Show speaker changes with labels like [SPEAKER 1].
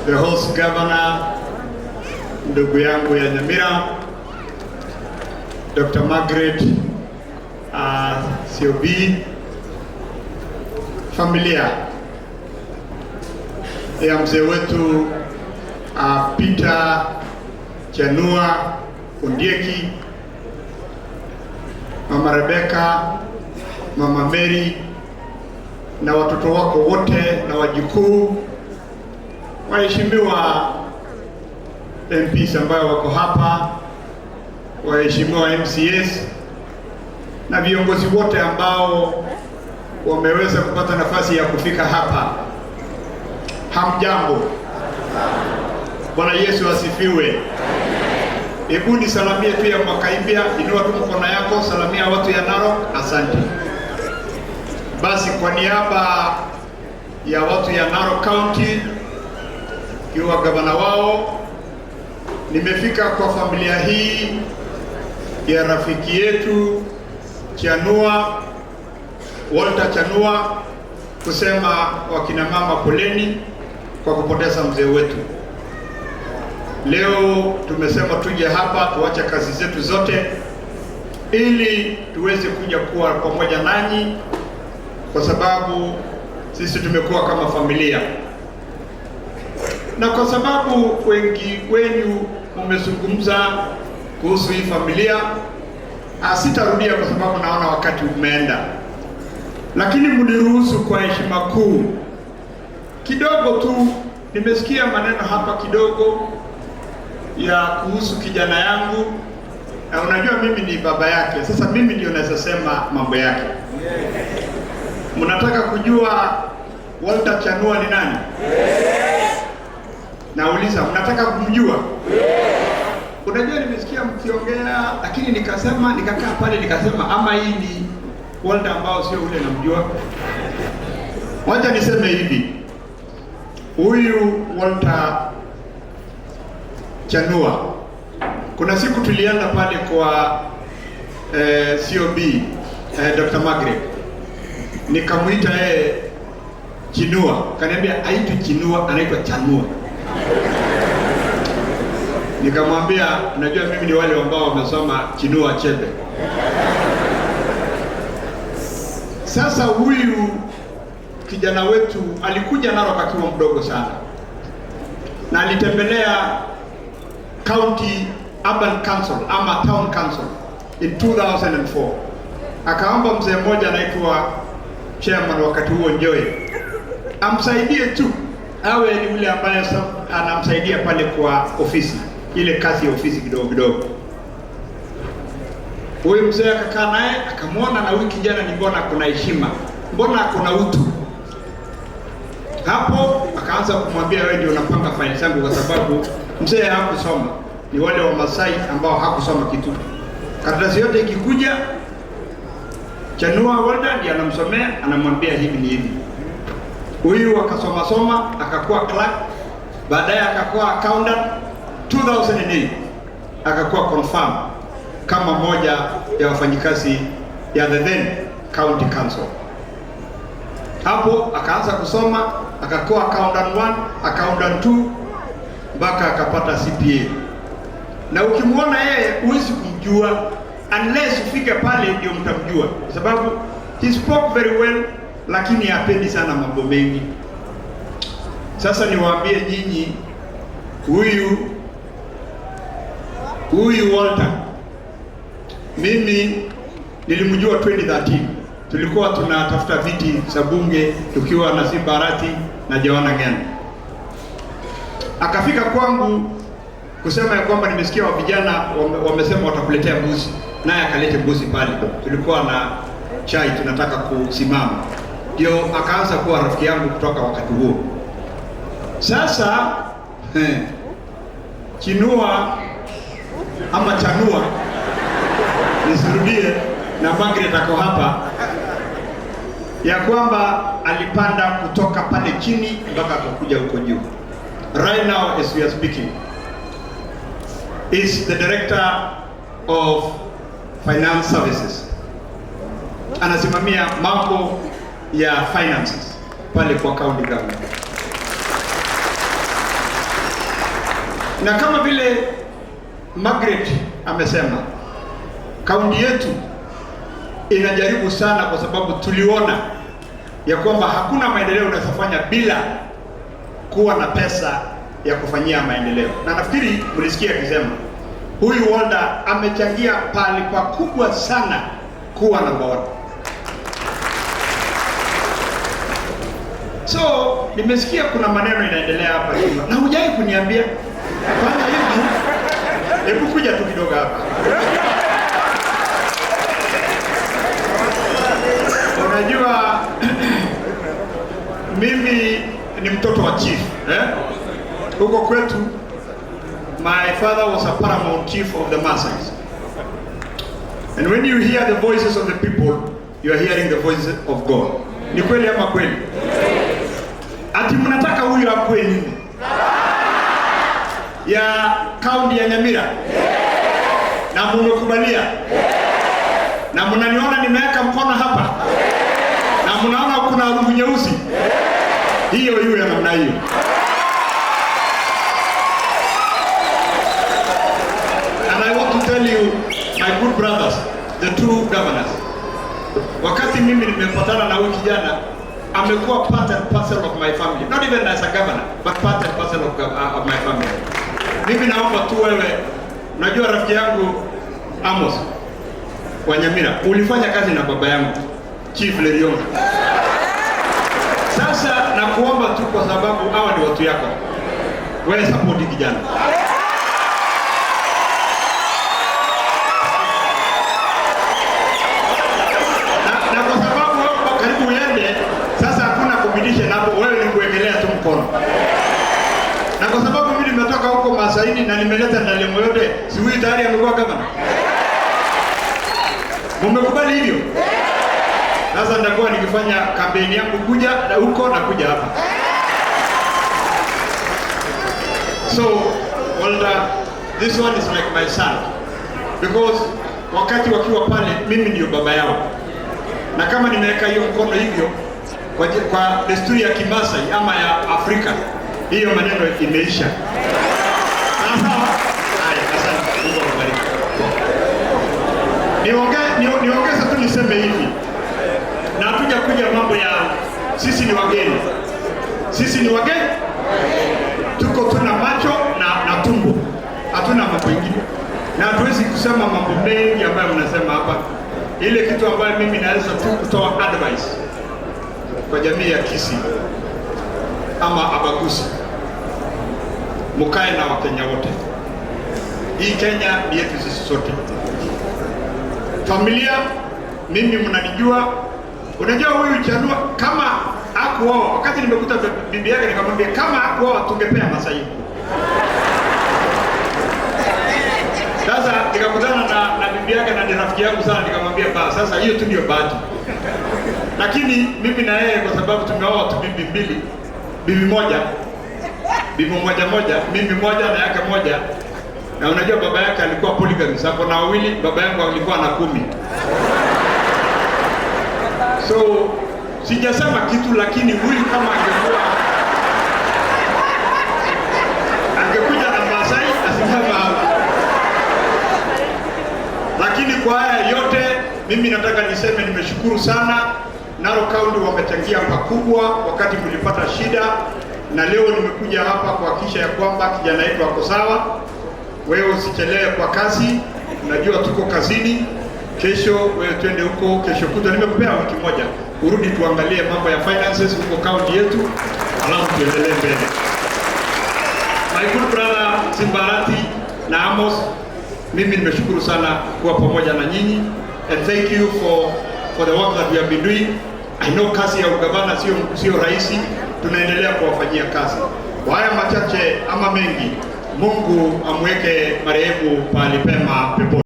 [SPEAKER 1] The host governor, ndugu yangu ya Nyamira, Dr. Margaret COB, familia ya mzee wetu Peter Chanua Ondieki, Mama Rebecca, Mama Mary na watoto wako wote na wajukuu, waheshimiwa MPs ambayo wako hapa, waheshimiwa MCAs na viongozi wote ambao wameweza kupata nafasi ya kufika hapa. Hamjambo. Bwana Yesu asifiwe. Hebu nisalamie tu ya mwaka mpya, inua tu mkono yako, salamia watu ya Narok. Asante. Basi kwa niaba ya watu ya Narok County, kiwa gavana wao, nimefika kwa familia hii ya rafiki yetu Chanua, Walter Chanua, kusema wakina mama poleni kwa kupoteza mzee wetu. Leo tumesema tuje hapa tuache kazi zetu zote ili tuweze kuja kuwa pamoja nanyi, kwa sababu sisi tumekuwa kama familia, na kwa sababu wengi wenu mmezungumza kuhusu hii familia, sitarudia kwa sababu naona wakati umeenda, lakini mniruhusu kwa heshima kuu kidogo tu. Nimesikia maneno hapa kidogo ya kuhusu kijana yangu, na unajua mimi ni baba yake. Sasa mimi ndio naweza sema mambo yake. Mnataka kujua Walter Chanua ni nani? Nauliza, mnataka kumjua? Unajua, nimesikia mkiongea, lakini nikasema, nikakaa pale nikasema, ama hii ni Walter ambao sio ule namjua. Wacha niseme hivi, huyu Walter Chanua, kuna siku tulienda pale kwa COB, Dr. Margaret, nikamuita yeye Chinua, kaniambia haitwi Chinua, anaitwa Chanua. Nikamwambia unajua mimi ni wale ambao wamesoma Chinua Achebe. Sasa huyu kijana wetu alikuja Narok akiwa mdogo sana, na alitembelea County Urban Council ama Town Council in 2004. Akaomba mzee mmoja anaitwa chairman wakati huo Njoy amsaidie tu awe ni yule ambaye anamsaidia pale kwa ofisi, ile kazi ya ofisi kidogo kidogo. Huyu mzee akakaa naye akamwona, na huyu kijana ni mbona kuna heshima, mbona kuna utu. Hapo akaanza kumwambia, wewe ndio unapanga faili zangu, kwa sababu mzee hakusoma, ni wale wa Masai ambao hakusoma kitu. Karatasi yote ikikuja, Chanua Walter ndiye anamsomea, anamwambia hivi ni hivi. Huyu akasoma soma, akakuwa clerk, baadaye akakuwa accountant. 2008 akakuwa confirm kama moja ya wafanyikazi ya the then county council. Hapo akaanza kusoma, akakuwa accountant 1, accountant 2 mpaka akapata CPA. Na ukimwona yeye huwezi kumjua unless ufike pale ndio mtamjua, kwa sababu he spoke very well, lakini hapendi sana mambo mengi. Sasa niwaambie nyinyi, huyu Walter mimi nilimjua 2013, tulikuwa tunatafuta viti za bunge tukiwa na Simba Arati na Johana Ng'eno. Akafika kwangu kusema ya kwamba nimesikia wa vijana wamesema watakuletea mbuzi, naye akalete mbuzi pale. Tulikuwa na chai tunataka kusimama, ndio akaanza kuwa rafiki yangu kutoka wakati huo. Sasa Chinua ama Chanua, nisirudie, na Margaret ako hapa, ya kwamba alipanda kutoka pale chini mpaka akakuja huko juu. Right now as we are speaking is the director of finance services, anasimamia mambo ya finances pale kwa county government. Na kama vile Margaret amesema, kaunti yetu inajaribu sana, kwa sababu tuliona ya kwamba hakuna maendeleo unaweza fanya bila kuwa na pesa ya kufanyia maendeleo, na nafikiri mlisikia akisema huyu Walter amechangia pahali pakubwa sana kuwa number one. So nimesikia kuna maneno inaendelea hapa nyuma, na hujai kuniambia fanya hivi. Hebu kuja tu kidogo hapa. Unajua mimi ni mtoto wa chief, eh? Huko kwetu my father was a paramount chief of the Maasai. And when you hear the voices of the people, you are hearing the voices of God. Ni kweli ama kweli? Ati mnataka huyu akue nini? Ya kaunti ya Nyamira? Na mumekubalia? Na mnaniona nimeweka mkono hapa? Na mnaona kuna harufu nyeusi? Hiyo hiyo ya namna hiyo. And I want to tell you, my good brothers, the two governors, wakati mimi nimepatana na huyu kijana, amekuwa part and parcel of my family. Not even as a governor, but part and parcel of my family. Mimi naomba tu wewe, unajua rafiki yangu Amos wa Nyamira, ulifanya kazi na baba yangu Chief Lerionga. Sasa nakuomba tu, kwa sababu hawa ni watu yako, wewe support kijana. Na kwa sababu wewe karibu uende, sasa hakuna competition hapo, wewe ni kuwekelea tu mkono. Na kwa sababu mimi nimetoka huko Masaini na nimeleta Ndalemo yote, si huyu tayari amekuwa gavana? Mumekubali hivyo? Sasa nitakuwa nikifanya kampeni yangu kuja huko na kuja hapa. So, Walter, this one is like my son. Because wakati wakiwa pale mimi ndio baba yao. Na kama nimeweka hiyo mkono hivyo kwa desturi ya Kimasai ama ya Afrika, hiyo maneno imeisha. Sawa? Haya, asante. Mungu awabariki. Niongeze tu niseme hivi. Na hatuja kuja mambo ya sisi ni wageni. Sisi ni wageni. Tuko tuna macho na tumbo. Hatuna mambo mengine. Na hatuwezi kusema mambo mengi ambayo mnasema hapa. Ile kitu ambayo mimi naweza tu kutoa advice kwa jamii ya Kisii ama Abagusi, mkae na Wakenya wote. Hii Kenya ni yetu sisi sote. Familia, mimi mnanijua. Unajua huyu Chanua kama hakuoa, wakati nimekuta bibi yake nikamwambia kama hakuoa tungepea Masai. Sasa nikakutana na bibi yake na ni rafiki yangu sana, nikamwambia ba, sasa hiyo tu ndio bahati. Lakini mimi na yeye kwa sababu tumeoa tu bibi mbili, bibi moja, bibi moja moja, mimi moja na yake moja. Na unajua baba yake alikuwa polygamist, hapo na wawili, baba yangu alikuwa na 10. So sijasema kitu, lakini huyu kama angekuja na Masai asingesema hapa. Lakini kwa haya yote mimi nataka niseme nimeshukuru sana. Narok County wamechangia pakubwa wakati mlipata shida, na leo nimekuja hapa kuhakikisha ya kwamba kijana yetu ako sawa. Wewe usichelewe kwa kazi, unajua tuko kazini. Kesho wewe twende huko, kesho kutwa nimekupea wiki moja urudi tuangalie mambo ya finances huko county yetu, alafu tuendelee mbele. My good brother Simbarati na Amos, mimi nimeshukuru sana kuwa pamoja na nyinyi, and thank you for the work that we have been doing. I know kazi ya ugavana sio rahisi, tunaendelea kuwafanyia kazi. Kwa haya machache ama mengi, Mungu amweke marehemu pahali pema peponi.